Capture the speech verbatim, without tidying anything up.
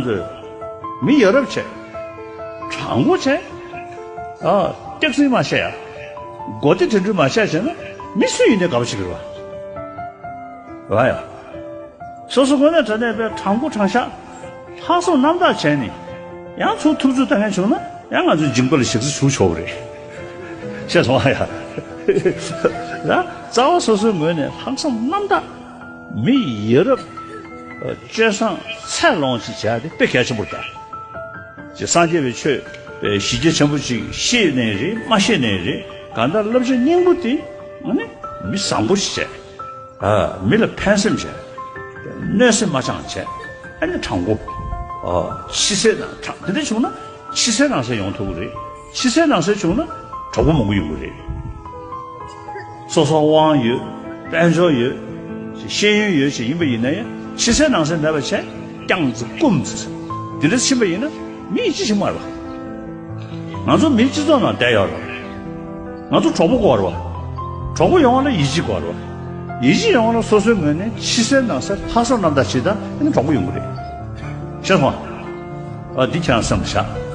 ཚོས་མི་ཡ་རབས་བྱས། དྲང་པོ་བྱས། ཨ། སྐྱག་རྫུན་མ་བཤད་ཡ། མགོ་བདེ་དོན་འགྲུལ་མ་བཤད་བྱས་ན་མི་སུ་ཡིན་ནའི་དགའ་པོ་བྱེད་ཀྱི་རེད་བ། རེད་བ་ཡ། སོ་སོ་དངོས་གནས་དྲང་གནས་པའི་དྲང་པོ་དྲང་བཞག་ལྷག་བསམ་རྣམ་དག་བྱས་ནས་ཡང་ཚུར་ཐུབ་ཚོད་ལྟ་མཁན་བྱུང་ན་ཡང་ང་ཚོའི་མཇིང་པ་ལ་ཞག་རྩི་ཞུ་ཆོག་པ་རེད། ཤེས་སོང་ཨ་ཡ། ད་རྩ་བ་སོ་སོའི་ངོས་ནས་ལྷག་བསམ་རྣམ་དག་མི་ཡ་རབས་སྤྱོད་བཟང་ཚད་ལོངས་ཤིག་བྱས་ཏེ་དཔེ་གལ་ཆེན་པོ་རེད་ད། ཅེས་སངས་རྒྱས་པའི་ཆོས་པའི་གཞི་རྒྱ་ཆེན་པོ་ཅིག་ཤེས་ནའི་རེད་མ་ཤེས་ནའི་རེད། གང་ལྟར་བསླབ་བྱ་སྙིང་པོ་དེ་ཨ་ནི་མི་བཟང་པོ་ཞིག་བྱས། ཨ། མི་ལ་ཕན་སེམས་བྱས། གནོད་སེམས་མ་བཅངས་བྱས། ཨ་ནི་དྲང་པོ། ཨ། ཕྱི་གསལ་ནང་དྲང་། དེ་འདྲ་བྱུང་ན་ཕྱི་གསལ་ནང་གསལ་ཡོང་ཐུབ་ཀྱི་རེད། ཕྱི་གསལ་ནང་གསལ་བྱུང་ན་གྲོགས་པོ་མང་པོ་ཡོང་གི་རེད། སོ་སོ་དབང་ཡོད། དཔལ་འབྱོར་ཡོད། ཤེས་ཡོན་ཡོད་ཅེས་ཡིན་པ་ཡིན་ན་ཡང་ཕྱི་གསལ་ནང་གསལ་མེད་པ་བྱས་རྐྱང་ཙི་རྐུམ་ཙི། འདི་འདྲ་ཕྱིན་པ་ཡིན་ན་མི་ཡིད་ཆེས་ཞིག་མ་རེད་པ། ང་ཚོ་མིའི་སྤྱི་ཚོགས་ནང་བསྡད་ཡོད་རེད། ང་ཚོ་གྲོགས་པོ་དགོས་རེད་པ། གྲོགས་པོ་ཡོང་བ་ལ་ཡིད་ཆེས་དགོས་རེད་པ། ཡིད་ཆེས་ཡོང་བ་ལ་སོ་སོའི་ངོས་ནས་ཕྱི་གསལ་ནང་གསལ་ལྷག་བསམ་རྣམ་དག་བྱེད་དང་ཨ་ནི་གྲོགས་པོ་ཡོང་གི་རེད། ཤེས་སོང་ཨ། ཨ། འདི་ཁྱེད་རང་སེམས་ལ་བཞག